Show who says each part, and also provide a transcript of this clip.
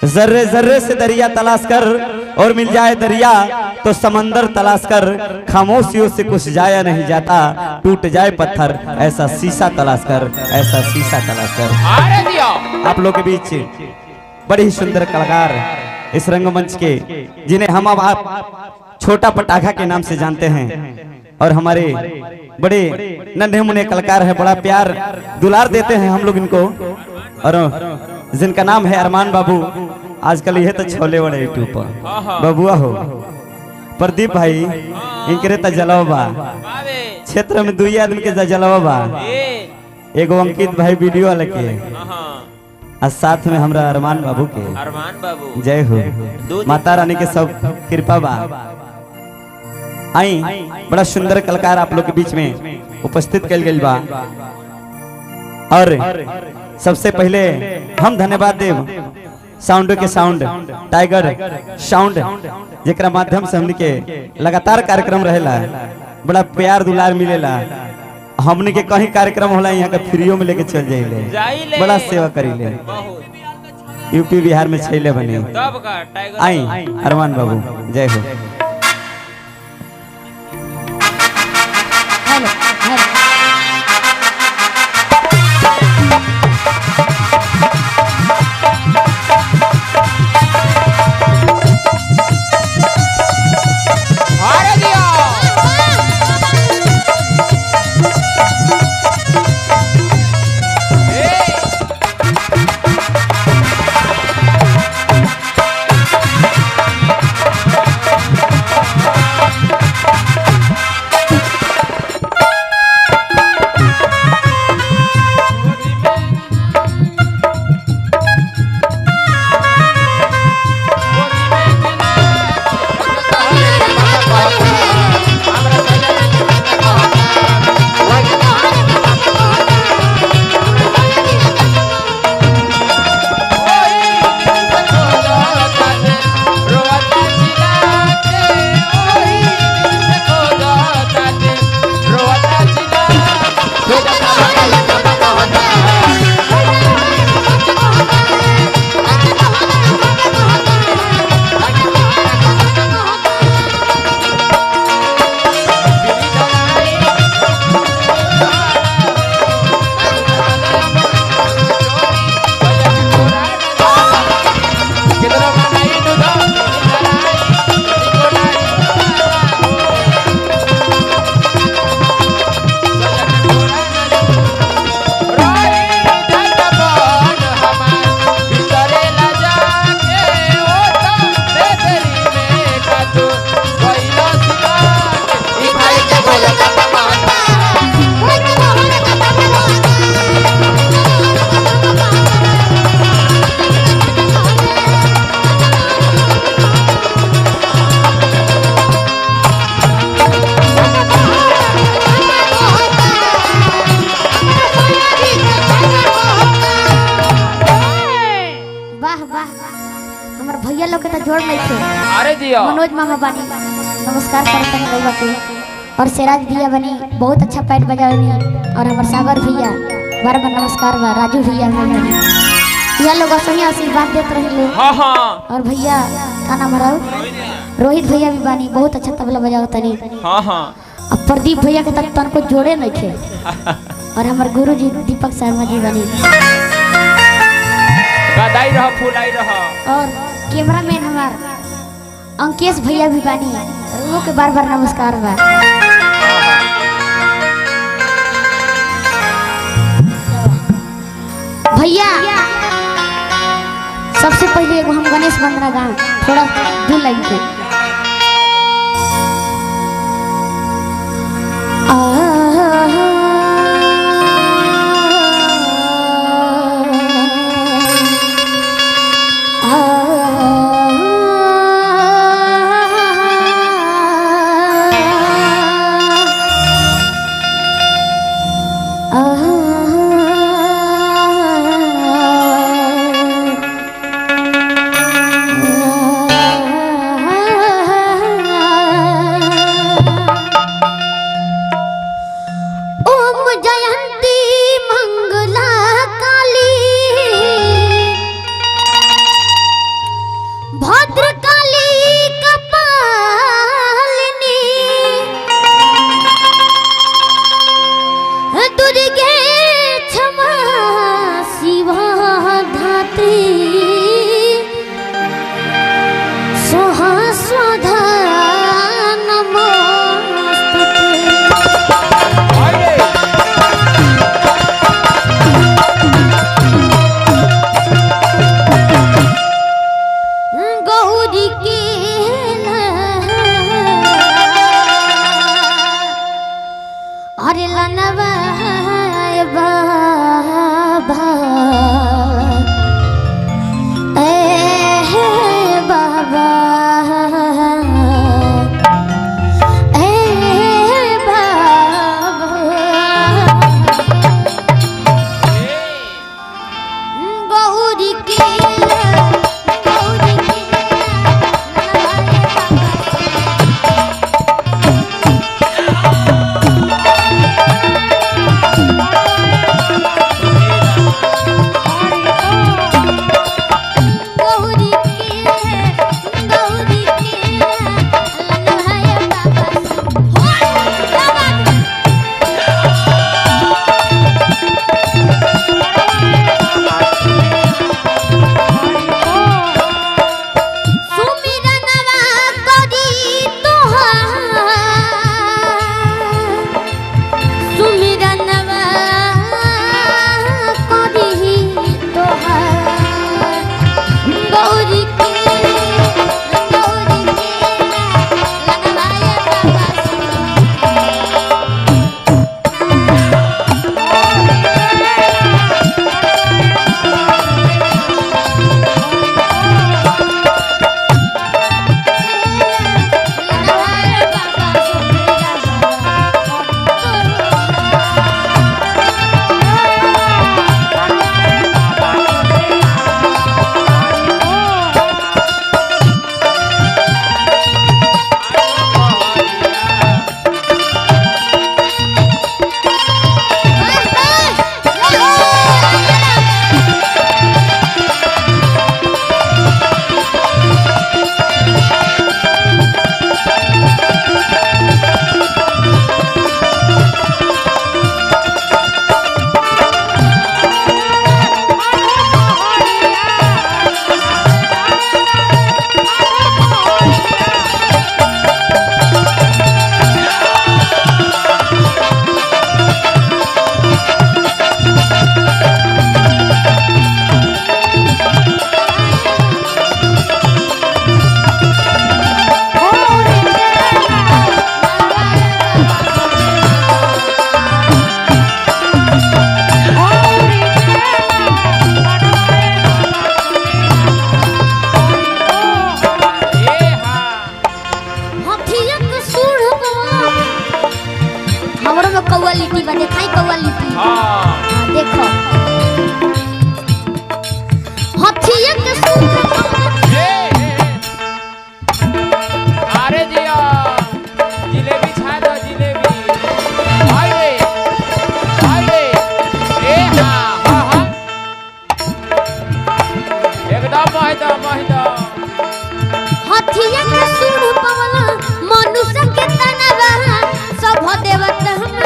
Speaker 1: जर्रे जर्रे से दरिया तलाश कर और मिल जाए दरिया तो समंदर तलाश कर, खामोशियों से कुछ जाया नहीं जाता, टूट जाए पत्थर ऐसा शीशा तलाश कर, ऐसा शीशा तलाश कर। आप लोग के बीच बड़े ही सुंदर कलाकार इस रंगमंच के, जिन्हें हम अब आप छोटा पटाखा के नाम से जानते हैं, और हमारे बड़े नन्हे मुन्ने कलाकार हैं, बड़ा प्यार दुलार देते हैं हम लोग इनको, और जिनका नाम है अरमान बाबू। आजकल यह तो छोले बड़े यूट्यूब पर बबुआ हो प्रदीप भाई, इनके तो जलवा क्षेत्र में दुई आदमी के जलवा बा, एगो अंकित भाई वीडियो वाले के और साथ में हमरा अरमान बाबू के।
Speaker 2: अरमान बाबू
Speaker 1: जय हो, माता रानी के सब कृपा बा। आई बड़ा सुंदर कलाकार आप लोग के बीच में उपस्थित कल गई बा, और सबसे पहले हम धन्यवाद देव साउंड के साउंड टाइगर साउंड, जेकरा माध्यम से हमनी के लगातार कार्यक्रम रहेला, बड़ा प्यार दुलार मिलेला। हमनी के कहीं कार्यक्रम होला यहाँ के फ्रीओ में लेके चल जाइले, बड़ा सेवा करीले, यूपी बिहार में छैले बने। आई अरमान बाबू जय हो।
Speaker 3: मनोज मामा बानी नमस्कार करते हैं रउआ के, और सिराज भैया बनी बहुत अच्छा पैड बजावनी, और हमारे सागर भैया बार बार नमस्कार बा, राजू भैया बनी, यह लोग असही आशीर्वाद देते रहे।
Speaker 2: हाँ हाँ।
Speaker 3: और भैया का नाम है रोहित भैया भी बानी, बहुत अच्छा तबला बजाओ तनी।
Speaker 2: हाँ हाँ।
Speaker 3: अब प्रदीप भैया के तक तन को जोड़े नहीं थे। और हमारे गुरु जी दीपक शर्मा जी बनी,
Speaker 2: गदाई रहा फुलाई रहा।
Speaker 3: और कैमरा मैन हमार अंकेश भैया भी बानी, वो के बार बार नमस्कार बा। भैया सबसे पहले एगो हम गणेश वंदना गाएं, थोड़ा दो लाइन के। आ भद्रकाली कपालिनी दुर्गे क्षमा शिवा धात्री सोहा स्वधा नमोस्तुते। गौरी के अरे लनवा बाबा ए बाबा ए बाबा गौरी के गौरी के गौरी के गौरी के लनहाय बाबा हो बाबा। सुमिरनवा करी तोहार सुमिरनवा करी तोहार गौरी के गौरी के लनवाय बाबा। लनवाय बाबा सुमिरनवा
Speaker 2: ए हाँ।
Speaker 3: हथियक सूढ़ हमरो में कौआ लिट्टी बा, देखाई कौआ लिट्टी।
Speaker 2: हाँ।
Speaker 3: हाँ, देखो हथियक सूढ़
Speaker 2: ए, ए, ए। अरे जिया जिलेबी छा दो जिलेबी। आई रे आई रे ए हाँ हाँ हाँ एकदम मह दो मह दो।
Speaker 3: हथियक सूढ़ पवला मनुष्य के तनवा सब देवत हम